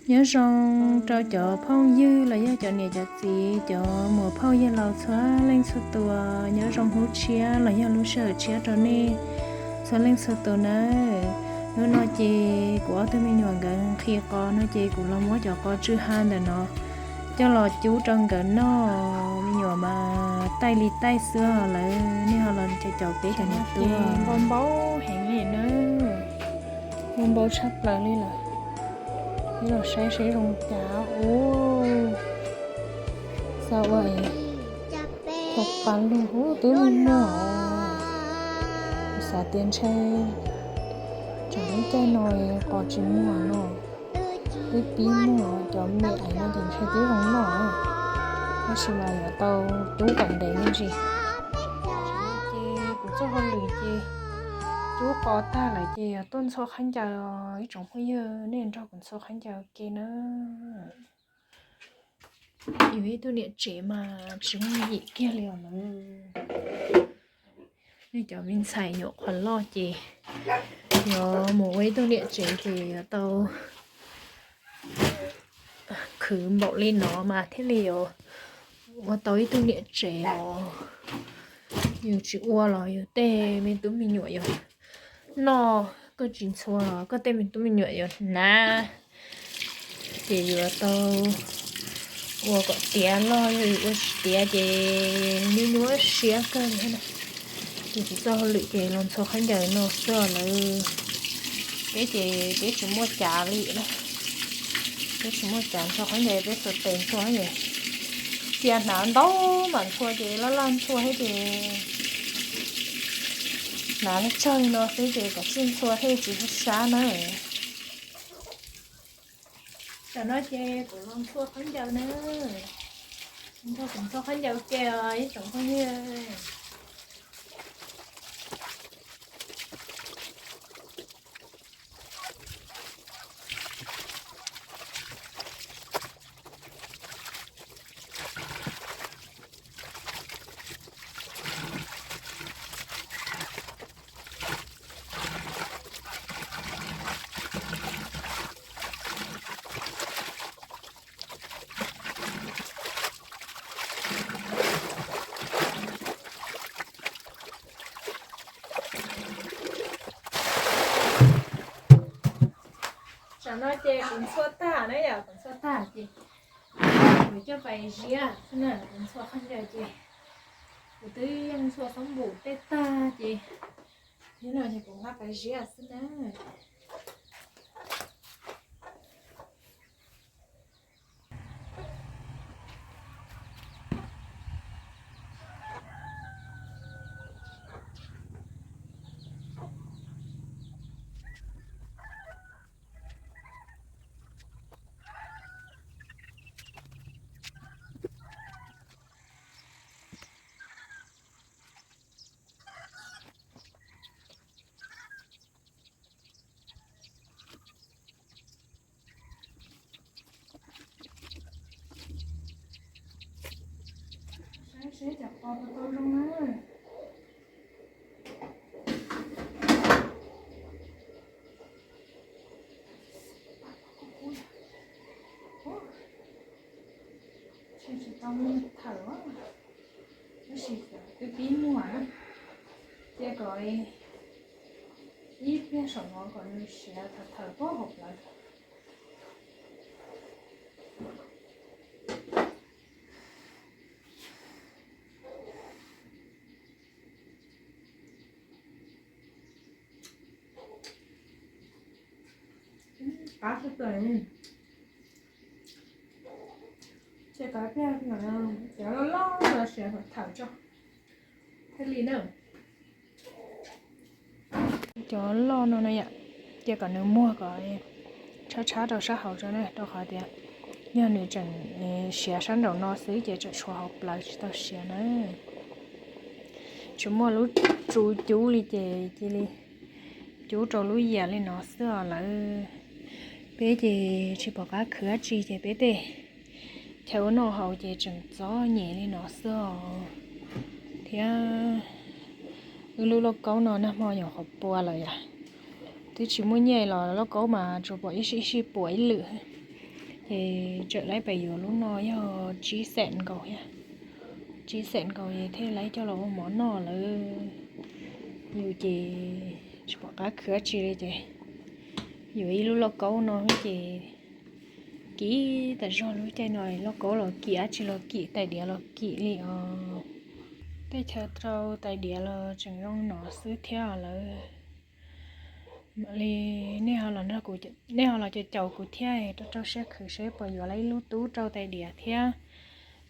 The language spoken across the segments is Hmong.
Nyob zoo rau cov phooj ywg los yog cov niam cov txiv, cov muam phauj yawg laus txhua leej txhua tus, nyob zoo hnub tshiab los yog lub sij hawm tshiab rau nej txhua leej txhua tus nawb. Hnub no ces kuv ob tug me nyuam nkawd nqhis qos no ces kuv los muab cov qos tsw ha ntawm no coj los cub rau nkawd noj. Me nyuam mas taij li taij xwb, lawv nej ho los caum peb cov niam tub. Npau npau heev li na, npau npau tshaj plaws li lawm. Peb los saib seb zoo cas. Ua, xav ua es tau pa lug, twb muag muag. Kuv xav tias ntshe tsam lub caij no qos tsis muag no, twb pib muag cov me ais no ces ntshe twb zoo noj, tab sis mas yuav tau cub kom ntev me ntsis. Ces kuv txoj hauj lwm ces cub qos tag lawm ces yuav tuaj ntxhua khaub ncaws. Ib tsoom phooj ywg, nej nrog kuv ntxhua khaub ncaws ke na. Yus ib tug niam tsev mas tsis muaj yim kiag li os na. Nej cov me ntxhais nyuam qhuav loj ces yuav mus ua ib tug niam tsev ces yuav tau khwv npaum li no mas thiaj li yuav ua tau ib tug niam tsev os. Yus tsis ua los yus tej me tub me nyuam yuav noj, koj tsis ntxhua los koj tej me tub me nyuam yuav hnav. Ces yuav tau ua kom tiav loj, yog yus ua tsis tiav ces nyuaj nyuaj siab kawg li na. Ces kuv txoj hauj lwm ces los ntxhua khaub ncaws no xwb lawm. Peb ces peb tsis muaj cav li na. Peb tsis muaj cav ntxhua khaub ncaws, peb xuas tes ntxhua ces cia hnav ntau mam ntxhua ces laj laj ntxhua thiab ces hnav tsawg no xwb ces kom txij ntxhua thiaj tsis sab na. Tam no ces kuv los ntxhua khaub ncaws na. Nrog kuv ntxhua khaub ncaws ke os ib tsoom phooj ywg. Tam no ces kuv ntxhua tag na yom, kuv ntxhua tag ces kuv coj pais ziab xwb na. Kuv ntxhua khaub ncaws ces kuv twb yeej ntxhua xab npum tej tag ces, thiab no ces kuv nqa pais ziab xwb na. Saib seb cov qos puas tau zoo na. Tsis tau thawm, tab sis twb pib muag na. Cia kom ib pliag saum no kom nws siav thawm thawm puag hauv plawv. Qab tshaj plaws. Ces kom ib pliag cov loj loj no siav thawm tso thiaj li na. Cov loj no no yom, cia kom nws muag kom tshab tshab rau sab hauv tso na, rau qhov tias yog nws tseem siav sab nraum no xwb ces tseem tshuav hauv plawv tsis tau siav na. Tsis muaj lub tsu cub li ces cia li cub rau lub yias li no xwb os lawm. Peb ces tsis pom qab khwv dab tsi ces peb tej chaw ua noj haus ces tseem txom nyem li no xwb os. Thiab wb lub lauj kaub no nag hmo nyuam qhuav pua lawm yom. Twb tsis muaj nyiaj los lauj kaub mas tsuas pom ib sij ib sij pua ib lwm. Ces txawm laib pem yuav lub no yog tsib xees nkaus thiab, tsib xees nkaus es thiaj laib coj los ua mov noj lawm. Yus ces tsis pom qab khwv dab tsi li ces yuav ib lub lauj kaub no ces kim tas zog. Lub caij no lauj kaub los kim, dab tsi los kim, tais diav los kim li os. Tej chaw rau tais diav los tseem zoo no xwb thiab lawm. Mam li nej ho los nrog kuv, nej ho los caum caum kuv thiab, rau rau siab khwv seb puas yuav lawm ib lub tub rau tais diav thiab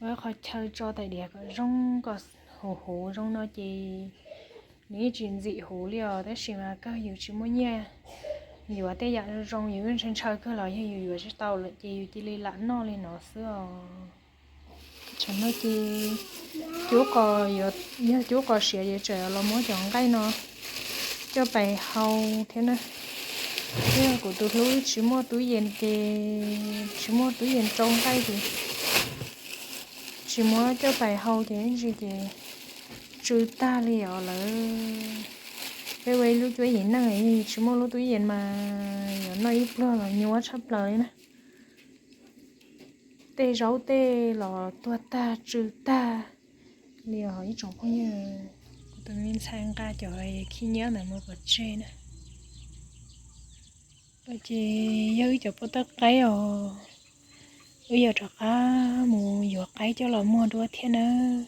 ua ib qho chaw tso tais diav kom zoo, kom huv huv zoo no ces nws yeej tsis ntxim huv li os. Tab sis mas kawg yus tsis muaj nyiaj yuav tej yam zoo zoo, yus ntshaw ntshaw kawg los yog yus yuav tsis tau lawm ces yus cia li lam noj li no xwb os. Tsam no ces cub qos, yog cub qos siav ces tseem los muab cov nqaij no coj pais hau thiab na. Thiab kuv tus hlub tsis muaj tub yees ces tsis muaj tub yees rau nqaij ces tsis muab coj pais hau ces ib ntsis ces tsw tag li os lawm. Peb ua ib lub cuab yim neej tsis muaj lub tub yees mas yuav noj ib pluag los nyuaj tshaj plaws li na. Tej zaub tej los tuag tag tsw tag li os ib tsoom phooj ywg. Kuv tus me ntxhais nqa cov khib nyiab ntawd mus pov tseg na. Ces yog wb cov poj tawb qaib os, wb yuav rov qab mus yuav qaib coj los muag dua thiab nawb.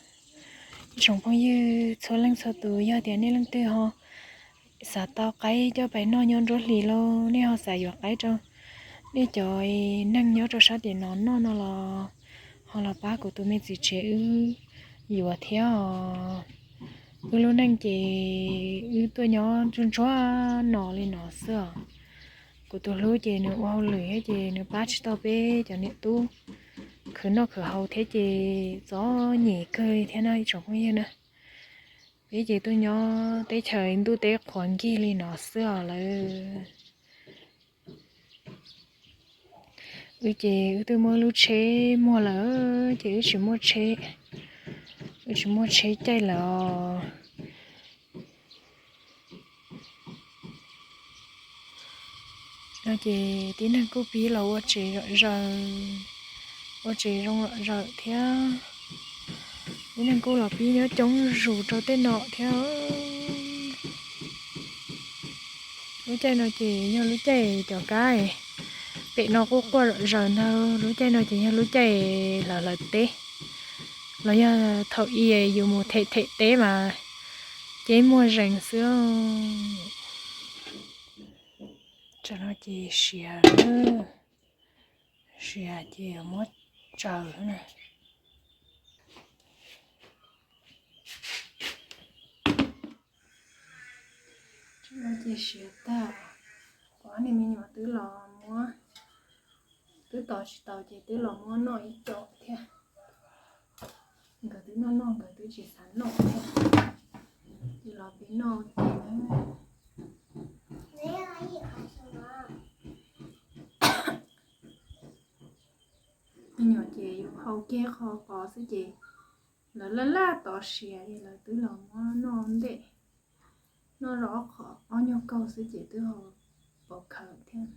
Ib tsoom phooj ywg txhua leej txhua tus, yog tias nej leej twg ho xav tau qaib coj pais noj nyob nruab hlis los nej ho xav yuav qaib rau nej cov neeg nyob rau sab tim no noj no los ho los pab kuv tus me txiv tsev wb yuav thiab os. Wb lub neej ces wb tuaj nyob ntsuag ntsuag no li no xwb os. Kuv tus hlub ces nws ua hauj lwm thiab ces nws pab tsis tau peb cov niam tub khwv noj khwv haus thiab ces txom nyem kawg li thiab no ib tsoom phooj ywg na. Peb ces tuaj nyob teb chaws ntuj teb qhuav nkig li no xwb os lawm. Wb ces wb twb muab lub tsheb muag lawm ces wb tsis muaj tsheb, wb tsis muaj tsheb caij lawm os. No ces tib neeg kuj pib los ua tsev zom zaws, ua tsev zoo zom zaws thiab. Tib neeg kuj los pib nyob coob zus rau tej no thiab. Lub caij no ces yog lub caij cov kab pem no quaj quaj zom zaws ntag. Lub caij no ces yog lub caij hlawv hlawv teb los yog thaum ub yus mus them them teb mas ceb muag zees xwb. Tsam no ces siav, siav ces muab tsaws na. Tsam no ces siav tag, kuv ob niag me nyuam twb los muab, twb tos tsis tau ces twb los muab noj ib co thiab. Nkawd twb noj noj nkawd twb tsis xav noj thiab, ces los pib noj ces me nyuam ces yus hau kiag qho qos xwb ces lawv laj laj tos siav es lawv twb los muab noj ntej, noj zoj ob qho ob nyuag kaug xwb ces twb ho pov khaws thiab.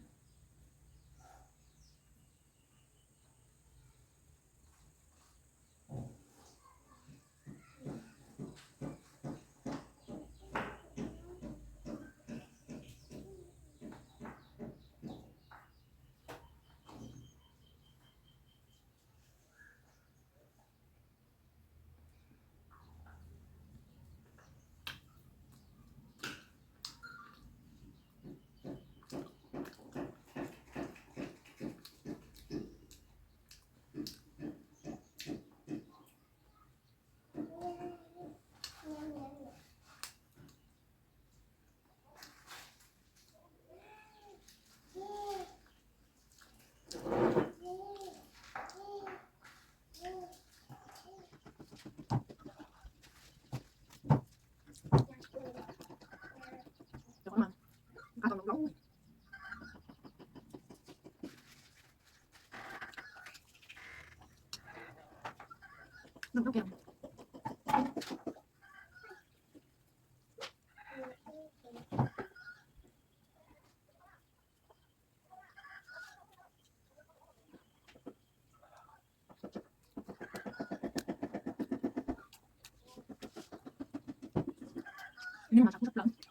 Tus niag no mas tshav kub tshaj plaws.